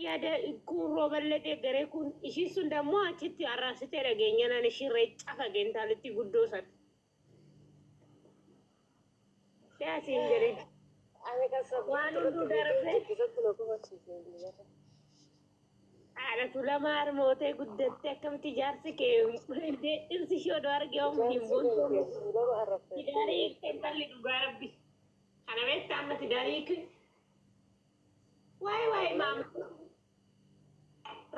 Yaada kun rooballee deeggaree kun ishiin sun dammoo achitti arraabsitee dhageenyanaan ishiirra cafa geentaalitti guddoo san. Siyaasiin jedhee. Ani kan Waan sabboontu hunduu irratti viidiyoo darbee hojjette na kofalchiise dubbata. Haadha Tuulamaa harmootee guddattee akkamitti jaarsi kee dhirsi ishee odoo argee oomu hin Jaarsi boontu. kee tuulama arrabsa Tidaarii jettee. hiiktee intalli dhugaa rabbi. Kana beektaa amma tidaarii hiikte. Waa'ee waa'ee maama.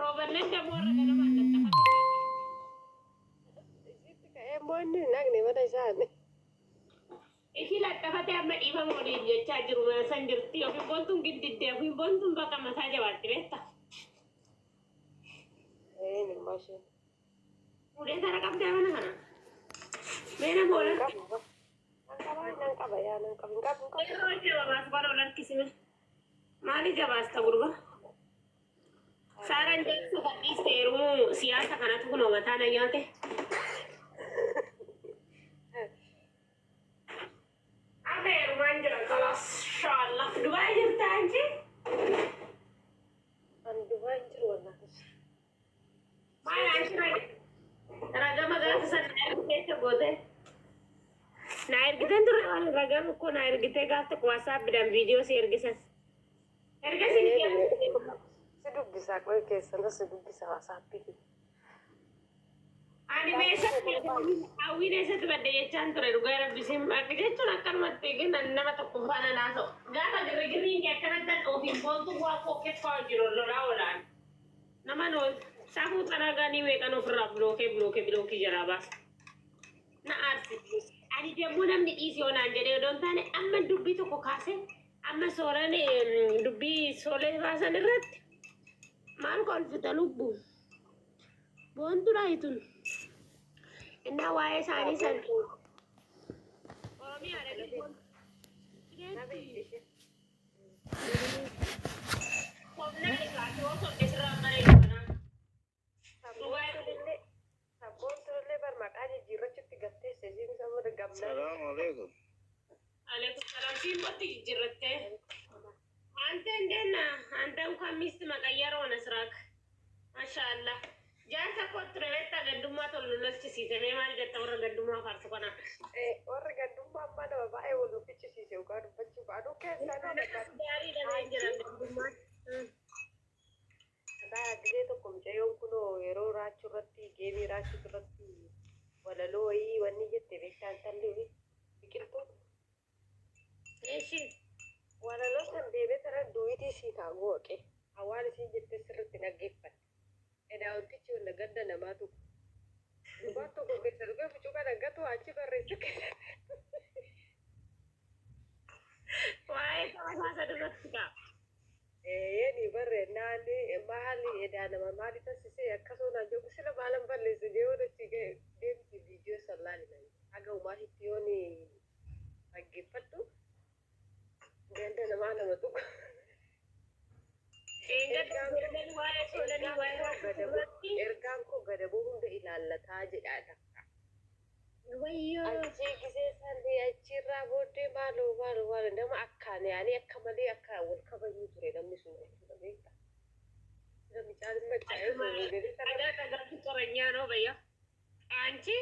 Rooballeen dammoo irra ganamaan laxxafate. Isitti ka'ee immoo inni hin dhaqne mana isaani. Ishii laxxafatee amma dhiifama waliin jechaa jiru mana san jirti. Ofiin boontuun giddiddee ofiin boontuun bakka mataa jabaatti beektaa. Een immoo isheen. Fuudhee tara qabdaa mana kana. Mee nama Nan ol qabu ba. Nan qaba nan qaba yaa nan qaba hin qabu hin qabu. Yeroo jabaas bara ol harkisime. Maali jabaasta gurba? Saaraan jaarsa kan dhiiste heerumuu siyaasa kanatu kunoo mataa na nyaate. Amma heerumaan jira kalaas inshaallah. Dubaay jirta anchi? Ani Dubaay hin jiru wallaahi. Maal anchi ragama gaafa sana na ergitee isa goote? Na ergiteen turre waan ragama koo na ergitee gaaf tokko WhatsAppidhaan viidiyoo si ergisan. Ergasii ni Si dubbisaa qoy keessan si dubbisa WhatsAppii. Ani meeshaatti hawwiin eessatti badde jechaan ture dhugaa rabbi sin akka jechuun akkanumatti gina nama tokko faana naasa'u. Gaafa girrigirriin kee akkanatti ofiin boontu waa koo keffaa jiru lolaa olaan. Nama noo safuu xaraagaa ni meeqan ofirraa bilookee bilookee bilookii jalaa baasa. Na aarsiti. Ani demmoo namni dhiisi onaan jedhee odoo hin taane amma dubbii tokko kaasee amma sooran dubbii soolee baasan irratti maal kolfita lubbu. Boontu raayitun. Innaa waa'ee isaanii san Oromiyaadha lubbuun. Na beekti ishee. Sobnaa irraa yoo sobde sirraa bareedu kanaa. Dhugaa Sabboontuun sabboontuun illee bar maqaa jijjiirrachuutti gatteesse isiin isa booda gamnaa. Salaamu alaikum. Alaikum salaam siin motti jijjiirrattee. አንተ እንዴት ነህ? አንተ እንኳን ሚስት መቀየር ሆነ ስራክ። ማሻአላህ jaarsa koo ture beektaa gaddummaa tolu lolchisiise mee maal jetta warra gaddummaa faarsu kana. Warri gandummaa ammaa nama baay'ee wal fichisiise dhugaa dubbachuuf aduu keessaa nama Gaarii dhabee jira gaddummaan. Karaa gisee tokko mucayyoon kunoo yeroo raachuu irratti geemii raachuu irratti walaloo wayii wanni jette beektaa intalli biqiltuu Eeshi walaloo san deebee tara duwitii sii kaa gooqe hawaan isiin jette sirriitti dhaggeeffatte. Edaa wantichi wanna gadda namaa tuqu. Gurbaan tokko keessa dhufee fucuu kana gatu achi barreessu keessa. Waa'ee saba isaa sana irratti kaa. Eeyyeni barreennaan maali edaa nama maali taasisee akkasuma naan jedhu sila maalan balleesse jee waan achi deemti viidiyoo san laalina. Haga umaatitti yoon dhaggeeffadhu ganda namaa nama tuqu. Eengadda soolanii waa'ee soolanii waa'ee raachuu irratti. Ergaan koo gadaboo hunda ilaallataa jedha takka. Wayyoo. Achii gisee sanii achirraa booddee maaloo maaloo maaloo nama akkaan yaanii akka malee akka wal kabajuu ture namni sun jechuudha beektaa. Sila mucaan machaa'ee osoo jedhee sana Dhagaa dhagaatu qoranyaa noo bayya. Anchi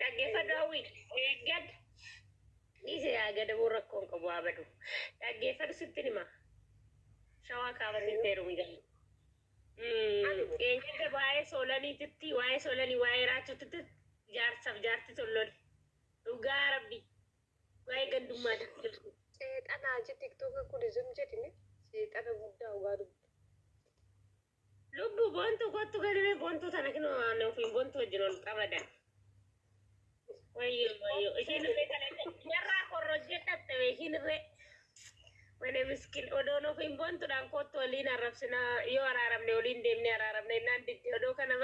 dhaggeeffadhu hawwi. Eeggadda. Dhiise yaa gadaboo rakkoon qabu haa badu. Dhaggeeffadhu sitti hima. Shawaa kaabatti heerumi jala. Eenyadda waa'ee soolaniititti waa'ee soolanii waa'ee raachuutitti jaarsaaf jaarti tollole. Dhugaa rabbi waa'ee gandummaatitti. Seexana achi tiktoka kun zum jedhini seexana guddaa dhugaa dubbi. Lubbu boontuu kottu galmee boontuu tana kinoo ani ofiin boontuu wajjin ol qabadan. Wayyoo wayyoo ishiin irree kana narraa korrojjee dhatte ishiin irree. Mana miskin odoon ofiin boontuudhaan kottu waliin arrabsinaa yoo araaramne waliin deemnee araaramne innaan didde odoo kana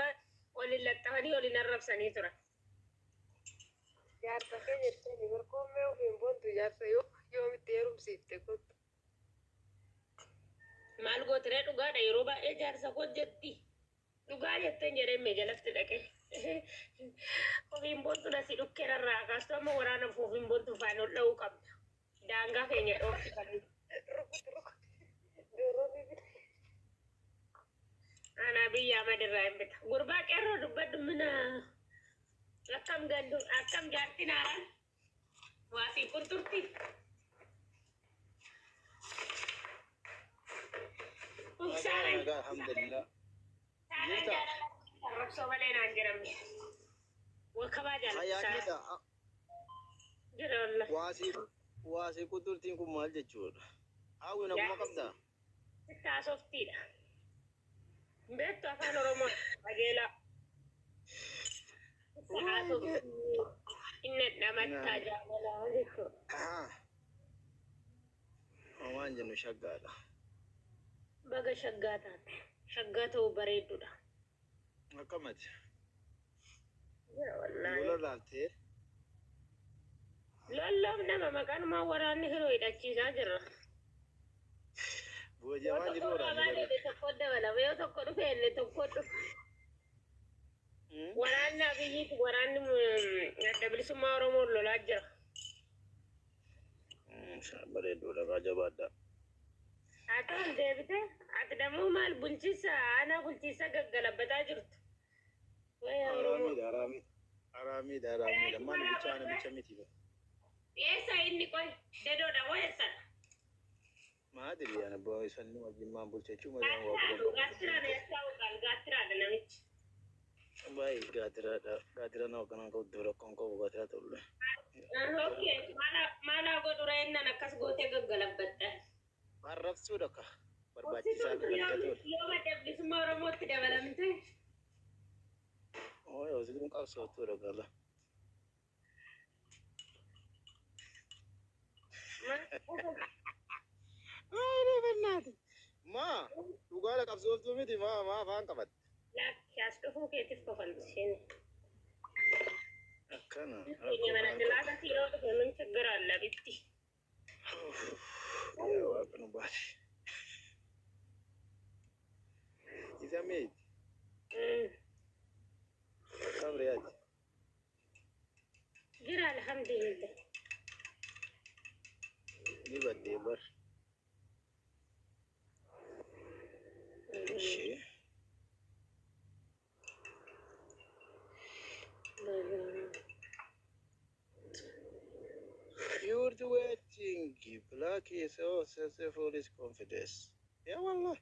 waliin laxxafanii waliin arrabsanii turan. Jaarsa kee jettee mirkoommee ofiin boontu jaarsa yoo yoomitti heerumsiifte kottu. Maal gootiree dhugaadha yeroo baay'ee jaarsa koo jetti. Dhugaa jetteen jedhee mee jalatti dhaqee. Ofiin boontuun asii dhukkee rarraa kaastu amma waraana ofiin boontuu faana ol dha'uu qabna. Daangaa keenya dhoofti kan. Rukuti rukuti. Dooroon bita. Abiyyi Ahmad irraa hin bita. Gurbaa qeerroo dubbadhu mina akkam gandu akkam jaartiin haaraan waasii qunxurti. Nagaa Saaraan nagaa alhamdulillah. saaraan Jirta? jaalala arrabsoo malee naan jedhamne. Wakabaa jaalatti saaraan. Hayyaanidha. Jira wallah. Waasii waasii qunxurtiin kun maal jechuudha? Hawwi naguma qabdaa? Sitti haasoftiidha. Beektu afaan Oromoo qajeelaa. Sitti haasoftii. Inni dhamattaa jaalalaa jechuudha. Waan jennu shaggaadha. Baga shaggaa taate. Shaggaa ta'uu bareeddudha. Akkamati? Jira wallaahi. Lola laaltee Lolloom nama maqaanumaa waraanni hiroo hidhachiisaa jirra. Yoo booji'amaa tokko jiru waraanni rabaa garuu. deeme tokko dabalama. Yoo tokko dhufe inni tokko dhufa. Waraanni Abiyyiitu waraanni adda bilisummaa Oromoo lolaa jira. Bareeduudha kaa jabaadha. Haa ta'u deebite ati dammoo maal bulchiisa aanaa bulchiisa gaggalabbataa jirtu. Wayyaa Oromoo. Haraamiidha haraamii. Haraamiidha haraamiidha. Maal bulchaa ana bicha miti. Eessa inni qoy dadoodha moo eessadha? Maadiri ana isan wajjin maan bulcha jechuun malee waa quban Gaattiraadha qabu. gaattiraadha yastaa'uudhaan gaattiraadha namichi. Baay'ee gaatiraadha. Gaatira nama kanaan qabdu rakkoon qabu gaatira ta'ullee. Okay, maalaa godhu reennaan akkas gootee gaggalabbatta. Arrabsuudha ka barbaachisaa gargatuudha. Yoo madda bilisummaa Oromootti dabalamte. Ooy hojii qabsootuudha gala. Ayii bannaati. Maa dhugaadha qabsooftuu miti maa maa afaan qabatte. Lakki as dhufuu keetiif kofalchisheen. Akkana. Mana silaasa siiroo dhufe min ችግር አለ bitti. Yaa waaqa nu baate. Isa meeti. Akkam riyaati. Jira alhamdulillah. Ni baddee bar. Ishee. You're waiting. Black is so successful is confidence. Yeah, wallah.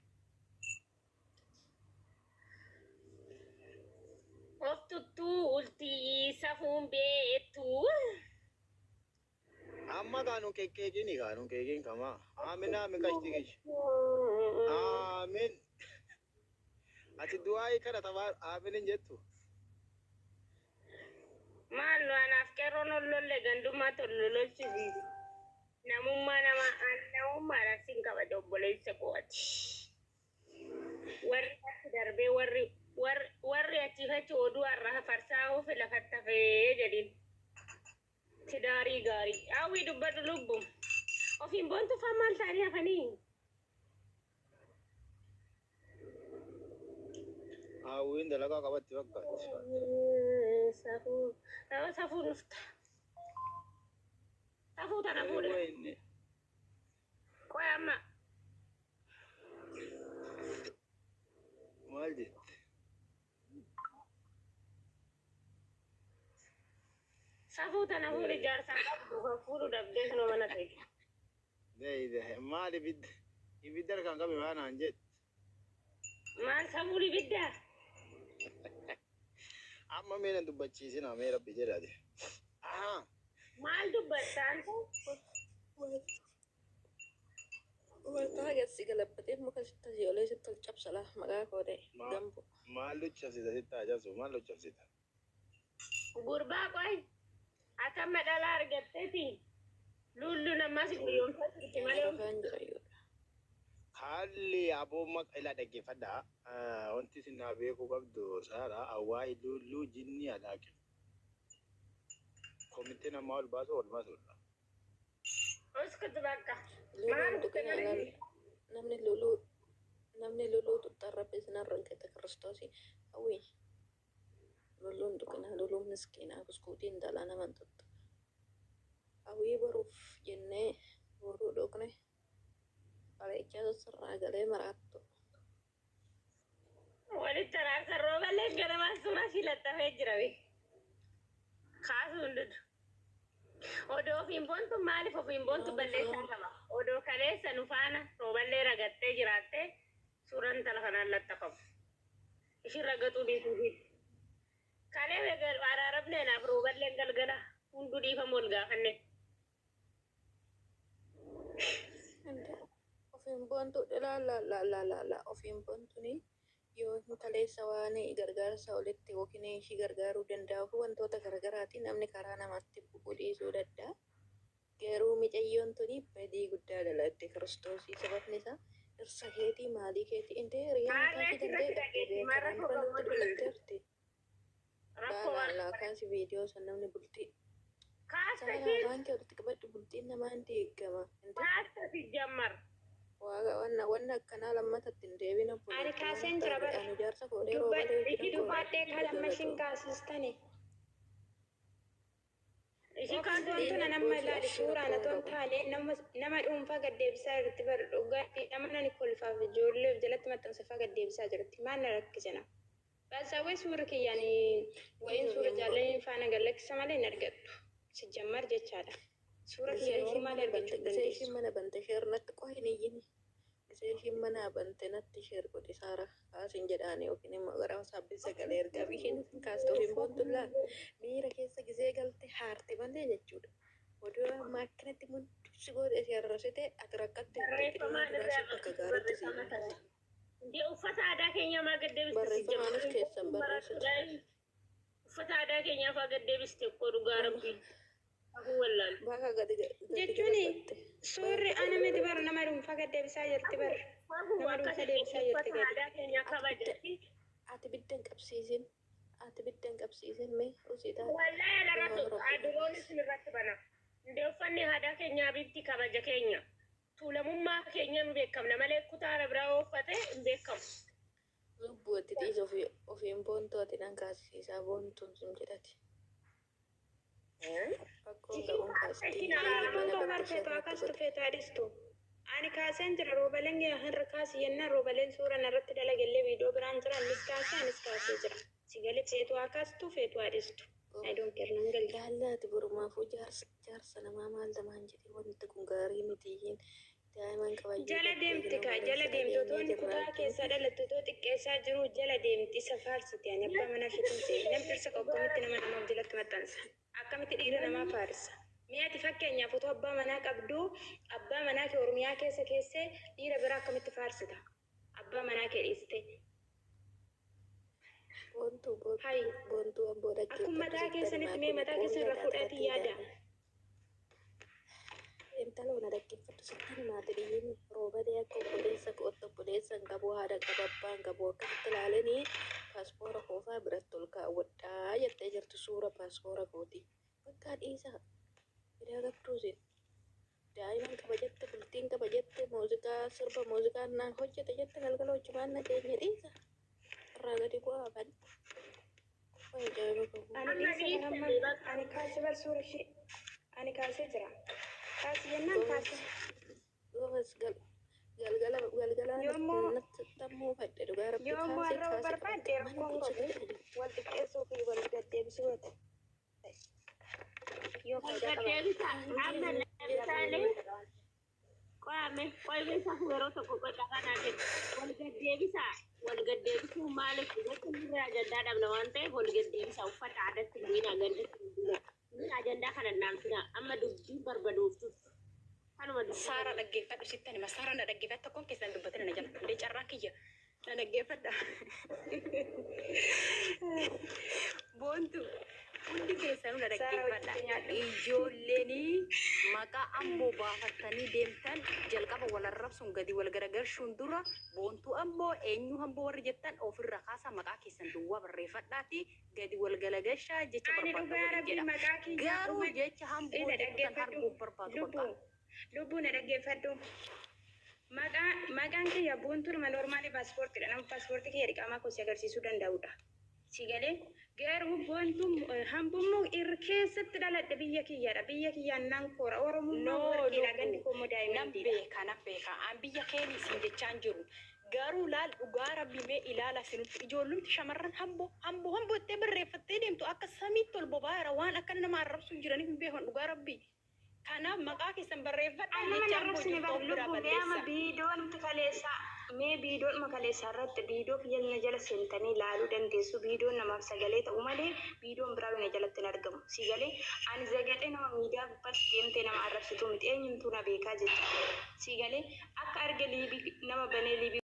Of tuttuu ultii safuun beektu. Amma kaanu kekkeekini kaanu keekin kama. Amin amin kashti kish. Amin. Ati du'aa kana taphaa amin hin jettu. Maal anaaf qeerroon ollolle gandummaa tollololchisiisa. Namummaa nama namummaadhaan sin kabaja obboleessa kooti. Warri achi darbee warri warri warri achiif achi oduu har'a farsaa oofe lafatti hafee jedhin. Tidaarii gaarii. Hawwii dubbadhu lubbu. Ofiin boontu faa maal ta'anii hafanii? Hawwiin dalagaa qabatti fakkaatti. Safuu. Safuu nufta. Safuu tana fuudhe. Wayne. Qoy amma. Maal jette? Safuu tana fuudhe jaarsa qabdu kan fuudhu dhabdee sunoo mana ta'e. Deeyide maal ibidda ibidda harkaan qabe waan naan jette. Maal safuun ibiddaa? Amma mee na dubbachiisina mee rabbi jedhaati. Ahaa. Maal dubbattaan? Wanta agarsi galabbatee muka sitti asii olee sitti ol cabsala maqaa koo ta'e gambo. Maal luccabsita sitti haa cabsu maal luccabsita? Gurbaa qoy. Ati amma dhalaa argatteeti. Lulluun ammas guyyoomsaa jirti malee. Rafaan jira iyyuudha. Haalli aboo maqa ilaa dhaggeeffadhaa. Wanti isin naa beekuu qabdu saara awwaa'ii lulluu jinni alaaqe. Komitee namaa ol baasu ol baasudha. Uskut bakka. Luluun Maal tuqina ilaali. Namni luluu namni luluu tuxxarra sinarra hin ta'e kiristoosii hawwi. Luluun tuqina luluun miskiinaa buskuutiin dhalaa nama hin tuttu. Hawwii baruuf jennee boruu dhokne bareechaa sirraa galee maraattu. Walitti Suuraa ishii laxxafee jira be. Kaasuu hin didu. Odoo ofiin boontu maaliif ofiin boontu balleessaa qaba? Odoo kaleessa nu faana rooballee ragattee jiraattee suuraan intala kanaan laxxafamu. Ishiin ragaxuu dhiisuufiiti. Kalee araaramnee naaf rooballeen galgala hunduu dhiifama wal gaafanne. Ofiin boontu la la la la la la, ofiin boontuni yoo hin kaleessa waan gargaarsa olitti yookiin ishii gargaaruu danda'u fi wantoota garaagaraatiin namni karaa namatti bu'uu dhiisuu danda'a. Garuu micayyoon tuni badii guddaa dalagde Kiristoosii, sababni isaa dhirsa keetii maalii keetii intee riyaa mataa Maarree ishii danda'e asirratti qabdi dhageetti beeka maarra waan dura rakkoo natti qabu. dubatteerti. Laa Rakkoo laa waan laa, kaasi viidiyoo san namni bultii. kaasta Saaraa isheen afaan kee walitti qabadhu, bultiin namaa hin diigama. Intee kaasta si jammar. Waaqa wanna wanna akkanaa lammatatti hin deebin Ani obboleetti waan kaaseen jira ta'e bara. ani jaarsa fuudhee roobalee hojii kan Dubbadhee koo kan amma ishiin kaasistani. Ishii Ofiin kaasuu boontu na Dhiirri nama boosii ilaali ashii suuraan rakkoon otoo hin qabu. taane nama dhuunfaa gad deebisaa jirti bara dhugaatii nama nani kolfaaf ijoolleef jalatti maxxansafaa gad deebisaa jirti. Maal na rakkisina? Baasawwee suura kiyyaan wayiin Dhiirri suura ofiin jaalladheen faana galakkisa malee hin argattu. Sijjammar jechaadha. Suura gisee kiyya ishiin noormaali mana bante argachuu gisee ishiin dandeessu. mana bante sheer natti qofa hin iyyini. Gisee ishiin mana bante natti sheer godhi Saara kaasin jedhaani yookiin immoo gara saabbii sagalee ergaa isheen isin kaaste ofiin boontullaa miira keessa gisee galte haarte malee jechuudha. Oduu amma akkanatti muddusi godhe si arrasite ati rakkatte Barreeffamaan duraa irraa sun bakka gaariitti si barreeffama himte. sana. Indee uffata aadaa keenyaa maa gad deebiste si jammar. Barreeffamaanis keessan barreessitu. Uffata aadaa keenyaa faa gad deebiste koo dhugaa rabbii. Hafuu wallaalu. Bakka gadi gadi Jechuun galfatte. suurri ana miti bara nama dhuunfaa gad deebisaa jirti bara. Hafuu Nama akka dhuunfaa deebisaa jirti uffata gadi. aadaa keenyaa Ati bidda kabajatti. ati bidda hin qabsiisin. Ati bidda hin qabsiisin mee usii taate. Wallahi Dhugaa alarratti rabbi. aduroon isin irratti bana. Indee uffanni aadaa keenyaa bifti kabaja keenya. Tuulamummaa keenya nu beekamna malee kutaa biraa yoo uffate hin beekamu. Lubbuu itti dhiisi ofiin boontuu ati nan kaasisiisaa boontuun sun jedhati. Rakkoon Ishiin qabuun kaasta kaastii ishiin Ani mana rakkoon araaramu. qabu bante feetu sheer natti akkastu godhe. feetu adistu. Ani kaaseen jira roobaleen har'a kaasi jennaan roobaleen suura narratti dalagallee viidiyoo biraan jira innis kaasee anis kaasee jira. Sigalee feetu akkastu feetu adistu. I don't care nan galcha. Laalli ati borumaafuu jaarsa namaa maal namaan jedhe wanti kun gaarii mitiyyiin daa'iman qabayyuu Jala jettee deemti kaa nama jala keessa deemti otoo dhageenyee inni kutaa jirraachuu. keessaa dhalattu otoo xiqqeessaa jiru jala deemti isa faarsiti ani abbaa manaa isheetiin se'e namni dhirsa qabu akkamitti nama namaaf jalatti maxxansa akkamitti dhiira namaa faarsa mi'a ati fakkeenyaaf otoo abbaa manaa qabduu abbaa manaa kee oromiyaa keessa keessee dhiira biraa akkamitti faarsita abbaa manaa kee dhiiste Boontuu hayi boontuu boontuu amboo akkuma dhaggeeffadhu mataa sittan keessanitti himaa mee kun mataa keessan irra qoollaadha fuudhaatii irratti yaada. ilaalu. Intala na dhaggeeffadhu sittan himaati dhiyyiin roobalee akka obboleessa kootti obboleessa hin qabu haadha hin qabu abbaa hin qabu akkasitti ilaalanii paaspoora koofaa biratti ol kaawwadhaa jettee jirti suura paaspoora kooti. Bakka dhiisaa fidaa qabduusin. Daa'iman qaba jette bultiin qaba jette muuziqaa sirba muuziqaa naan hojjete jette galgala hojjumaan na geenye dhiisa. Irraa gadi bu'aa kan. Ajaa'iba qabu. Ani Amma dhiisa kan amma dhiiste bakka. ani kaasee bar suura ishee ani kaasee jira. Kaasi jennaan Gomas kaase. gomas galgala galgala Yoommoo natti tammuu fadhe dhugaa rabbi yoommoo kaasee har'a kaasee barbaadde qabatte mana rakkoon bulchu qabu jedhani. wal xiqqeessuu fi wal gaddeebisuu yoo ta'e yoo Wal faayidaa qabaate. gaddeebisa. Amma lamisaanii qo'ame qo'ame safu yeroo tokko qoca kanaa kennu. Wal gaddeebisa. Wal gaddeebisuu maaliif jechuun irra ajandaa dhabna waan ta'eef wal gaddeebisa uffata aadaatti hin bu'ina gandatti hin bu'ina. Inni ajandaa kana dhaamsina amma dubbii barbaadoof kanuma dubbii Saara barbaadu. dhaggeeffadhu sittan hima. Saara na dhaggeeffadhu tokkoon keessan dubbatina na jala. Hundee carraa kiyya na dhaggeeffadha. Boontu hundi keessanuu na Saara dhaggeeffadha. hojii nyaadhu. Ijoolleen maqaa amboo baafattanii deemtan jalqaba wal arrabsuun gadi wal garagalchuun dura boontuu amboo eenyu amboo warri jettan ofirra kaasaa maqaa keessan duwwaa barreeffadhaati gadi wal galagalchaa jecha Ani barbaadda dhugaa waliin rabbii jedha. maqaa kiyyaa Garuu dhuma jecha hamboo ina jettu tan dhaggeeffadhu arguuf barbaadu bakka. lubbuu lubbuu na dhaggeeffadhu. Maqaan kiyya boontuudhuma noormaali paaspoortiidha. Nama paaspoortii kiyya dhiqamaa koo si agarsiisuu danda'udha. Si galee garuu boontuun hambummoo irra keessatti dhaladhe biyya kiyyaadha. Biyya kiyyaan nan koora. Oromummaa No, warqiidha. Gandi lubbuu koo immoo nan daa'imantiidha. beeka nan beeka. An biyya keenya isin jechaan jiru. Garuu laal, dhugaa rabbii mee ilaala sinutti ijoollumti shamarran hamboo hamboo hamboo ittee barreeffattee deemtu akka samiitti ol boba'aa waan akka nama arrabsuu jiraniif hin beekan dhugaa rabbii. Kanaaf maqaa keessan barreeffadhaa Nama jecha amboo arrabsine jirtu bar of biraa lubbu mee amma balleessa. biidoon kaleessaa mee biidoon kaleessaa irratti biidoo kiyya jala seentanii laaluu dandeessu. Biidoon namaaf sagalee ta'u malee biidoon biraa na jalatti hin argamu. Si galee ani zagaxee nama miidiyaa gubbaatti deemtee nama arrabsitu miti, eenyumtuu na beekaa jecha. Si galee akka arge liibii nama banee liibii.